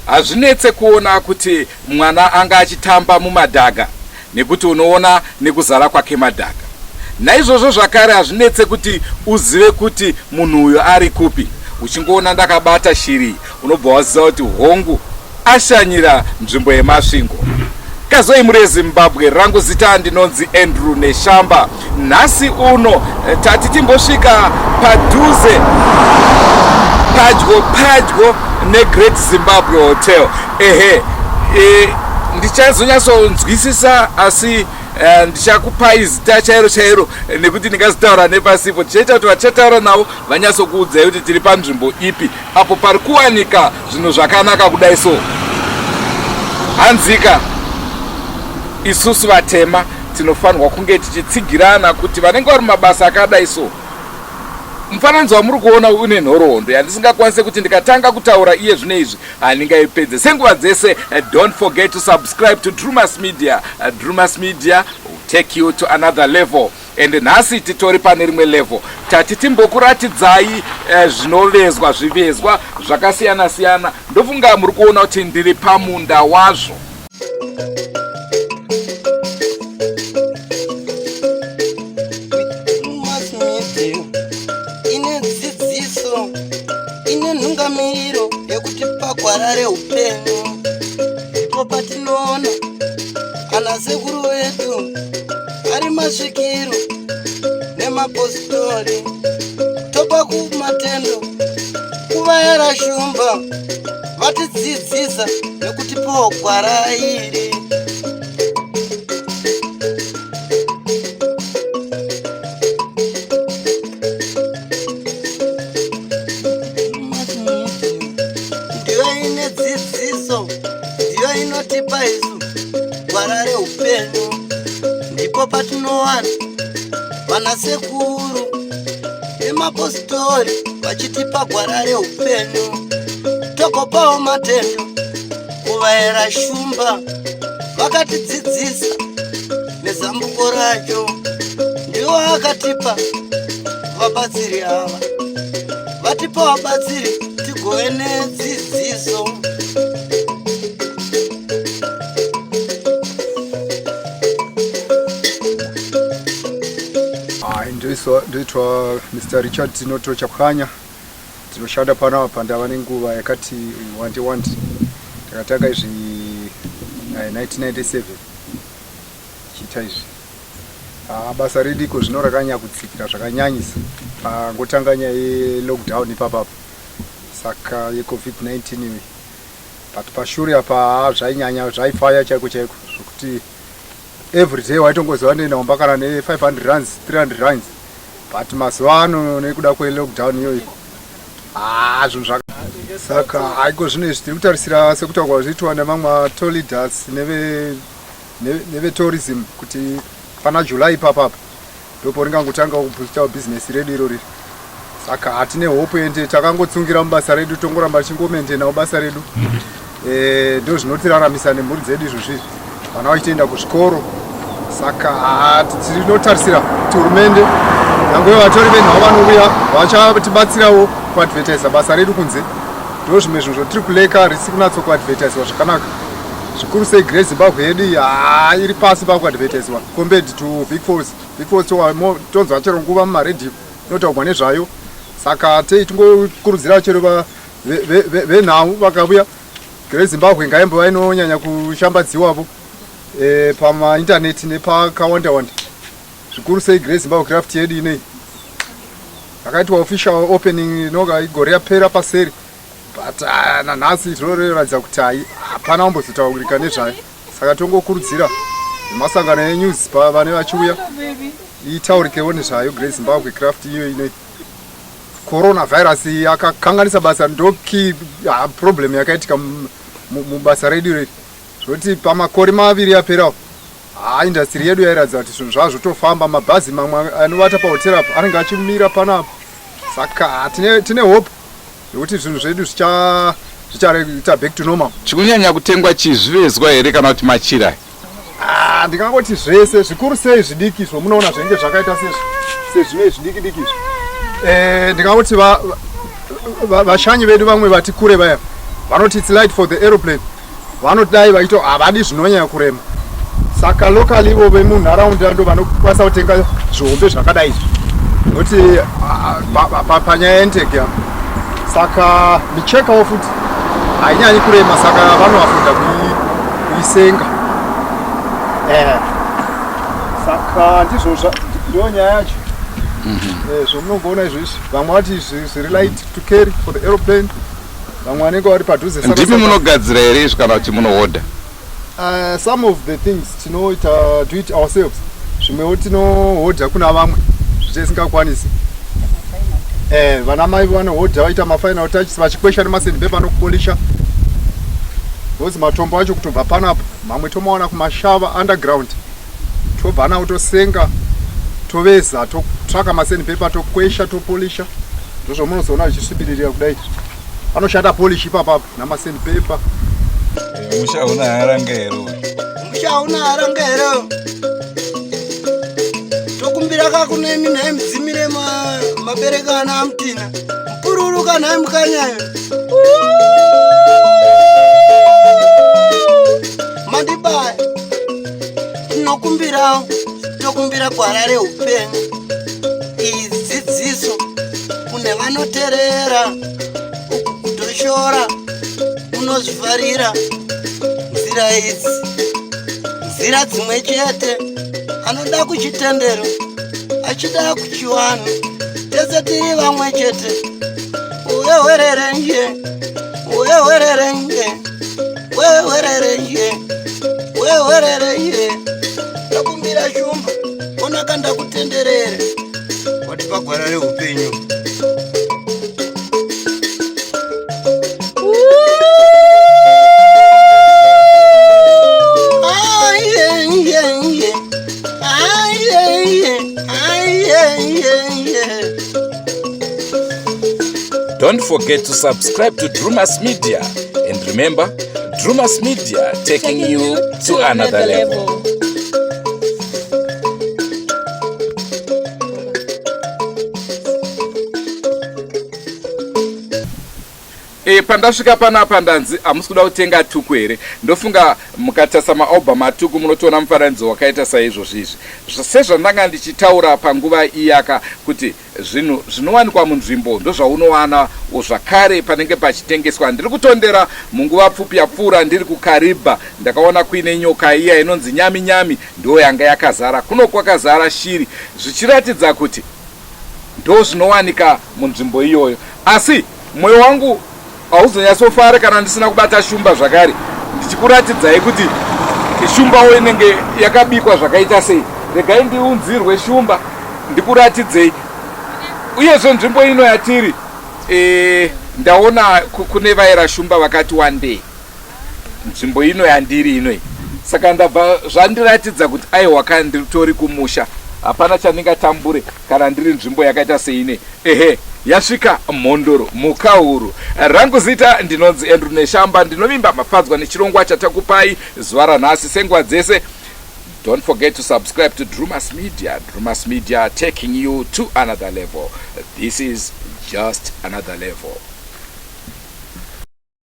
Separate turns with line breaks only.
Hazvinetse kuona kuti mwana anga achitamba mumadhaga nekuti unoona nekuzara kwake madhaga. Naizvozvo zvakare hazvinetse kuti uzive kuti munhu uyu ari kupi. Uchingoona ndakabata shiri unobva waziva kuti hongu ashanyira nzvimbo yeMasvingo. Kazoi mhuri yeZimbabwe, rangu zita ndinonzi Andrew Neshamba. Nhasi uno eh, tati timbosvika padhuze padyo padyo neGreat Zimbabwe Hotel. Ehe, e, ndichazonyatsonzwisisa asi eh, ndichakupai zita chairo chairo eh, nekuti ndingazitaura nepasipo. Tichaita kuti vatichataura navo vanyatsokuudzai kuti tiri panzvimbo ipi apo pari kuwanika zvinhu zvakanaka kudai so hanzika isusu vatema tinofanirwa kunge tichitsigirana kuti vanenge vari mumabasa akadai so mufananidzo wamuri kuona une nhoroondo yandisingakwanise kuti ndikatanga kutaura iye zvino izvi handingaipedze senguva dzese eh, don't forget to subscribe to drumas media eh, drumas media will take you to another level and nhasi titori pane rimwe level tati timbokuratidzai eh, zvinovezwa zvivezwa zvakasiyana siyana ndofunga muri kuona kuti ndiri pamunda wazvo
ine dzidziso ine nhungamiriro yekuti pagwara reupenyu ndipo patinoona ana sekuru vedu ari masvikiro nemapositori topa kumatendo kuvayera shumba vatidzidzisa nekutipawo gwara iri ndiyo ine dzidziso ndiyo inotipa isu gwara reupenyu ndipo patinowana vanasekuru nemapositori vachitipa gwara reupenyu togopawo matendo kuvaera shumba vakatidzidzisa nezambuko racho ndiwo akatipa vabatsiri ava vatipa vabatsiri tigove nedzidziso
Ndoitwa Mr Richard Tinoto Chapwanya, tinoshanda pano apa ndava nenguva yakati wandi wandi. Takatanga izvi 1997 tichiita izvi. Ah, basa redu iko zvino rakanyanya kudzikira zvakanyanyisa pangotanga nyaya yelockdown ipapapa saka yecovid-19 iyi but pashure apa haa zvainyanya zvaifaya chaiko chaiko zvokuti every day waitongoziva ndoenda kumba kana ne 500 rands 300 rands but mazuva ano nekuda kwelockdown iyoyi haa zvinhu zvaka saka haiko zvino izvi tiri kutarisira sekutaurwa zviitwa nemamwe toleaders nevetourism kuti pana july ipapapa ndopo ringangotanga kuboostawo business redu irori saka hatine hope ende takangotsungira mubasa redu tongoramba tichingomaintainawo basa redu eh, ndo zvinotiraramisa nemhuri dzedu izvozvi izvi vana vachitoenda kuzvikoro saka tinotarisira kuti hurumende nyange vatori venhau vanouya vachatibatsirawo kuadvertisa basa redu kunze ndo zvimwe zvinhu zvotiri kuleka risi kunatso kuadvertiswa zvakanaka zvikuru sei great zimbabwe yedu haa iri pasi pakuadvertiswa compared to vic falls vic falls tonzwa chero nguva mumaredhiyo inotaurwa nezvayo saka tei tingokurudzira chero venhau vakavuya great zimbabwe ngaimbova inonyanya kushambadziwavo e, pamaintaneti nepakawanda wanda zvikuru sei great zimbabwe craft yedu inei yakaitwa official opening inoga igore yapera paseri but ah, nanhasi zvinoratidza kuti hai hapana kumbozotaurika nezvayo saka tongokurudzira vemasangano enews vane vachiuya itaurikewo nezvayo great zimbabwe craft iyo inei coronavirus yakakanganisa basa ndoki ah, problem yakaitika mubasa redu iri zvoti pamakore maviri yaperawo haa industry yedu yairatidza kuti zvinhu zvazvotofamba mabhazi mamwe anovata pahotera apo anenge achimira panapa saka tine, tine hope yekuti zvinhu zvedu zvichaita back to normal.
Chikunyanya kutengwa chii zvivezwa here kana kuti machira?
Ah, ndingangoti zvese zvikuru sei zvidiki izvo munoona zvinenge zvakaita sezvimwe zvidiki diki izvo eh, ndingangoti vashanyi vedu vamwe vati kure vaya Vanoti it's light for the aeroplane. Vanodai vachito havadi zvinonyanya kurema. Saka local ivo vemunharaunda ndo vanokwanisa kutenga zvihombe zvakadai izvi. Nokuti panyaya yendege apa. Saka michekawo futi hainyanyi kurema saka vanoafodha kuisenga. Eh. Saka ndizvo ndo nyaya yacho. Eh, zvomunongoona izvo izvi vamwe vati zviri light to carry for the aeroplane vamwe vanenge vari padhuze.
Ndimi munogadzira here izvi kana kuti munohodha?
Some of the things tinoita do it ourselves, zvimwewo tinohodha kuna vamwe zvichisingakwanisi. Vana mai vanohodha vaita mafinal touches vachikwesha nemasandpaper anokupolisha because matombo acho kutobva panapa mamwe tomawana kumashava underground, tobva nawo tosenga toveza totsvaka masandpaper tokwesha topolisha, ndozvamunozoona zvichisvibiririra kudai. Anoshanda polish ipapapo namasandpaper.
Musha una haranga here?
Musha una haranga here? Tokumbira kakunemi nhai mudzimire mabereka ana amutina mupururuka nhai mukanyayo mandibaya. Tinokumbirawo, tokumbira gwara reupenyu. Iyi dzidziso kune vanoterera, uku kutoshora unozvifarira. Nzira idzi nzira dzimwe chete, anoda kuchitendero achida kuchiwanhu, tese tiri vamwe chete. Wewererenje, wewererenje, wewererenje, wewererenje. Ndakumbira shumba, onaka ndakutenderere, watipa gwara reupenyu.
Don't forget to subscribe to Drewmas Media. And remember, Drewmas Media taking you to another level. Pandasvika panapa ndanzi hamusi kuda kutenga tuku here? Ndofunga mukatarisa maalbum atuku munotoona mufananidzo wakaita saizvozvi izvi. Sezvandanga ndichitaura panguva iyaka kuti zvinhu zvinowanikwa munzvimbo ndozvaunowana zvakare panenge pachitengeswa. Ndiri kutondera munguva pfupi yapfuura ndiri kuKaribha ndakaona kuine nyoka iya inonzi nyami nyami, ndo yanga yakazara. Kuno kwakazara shiri zvichiratidza kuti ndo zvinowanika munzvimbo iyoyo, asi mwoyo wangu hauzonyatsofara kana ndisina kubata shumba zvakare ndichikuratidzai kuti shumbawo inenge yakabikwa zvakaita sei. Regai ndiunzirwe shumba ndikuratidzei. Uyezve nzvimbo ino yatiri ndaona kune vaera shumba vakati wandei nzvimbo ino yandiri inoi, saka ndabva zvandiratidza kuti aiwa kana ndiritori kumusha hapana chandingatambure kana ndiri nzvimbo yakaita seine. Ehe, yasvika mhondoro mukahuru. Rangu zita ndinonzi Andrew Neshamba. Ndinovimba mafadzwa nechirongwa chatakupai zuva ranhasi senguva dzese. Don't forget to subscribe to Drewmas Media. Drewmas Media taking you to another level. This is just another level.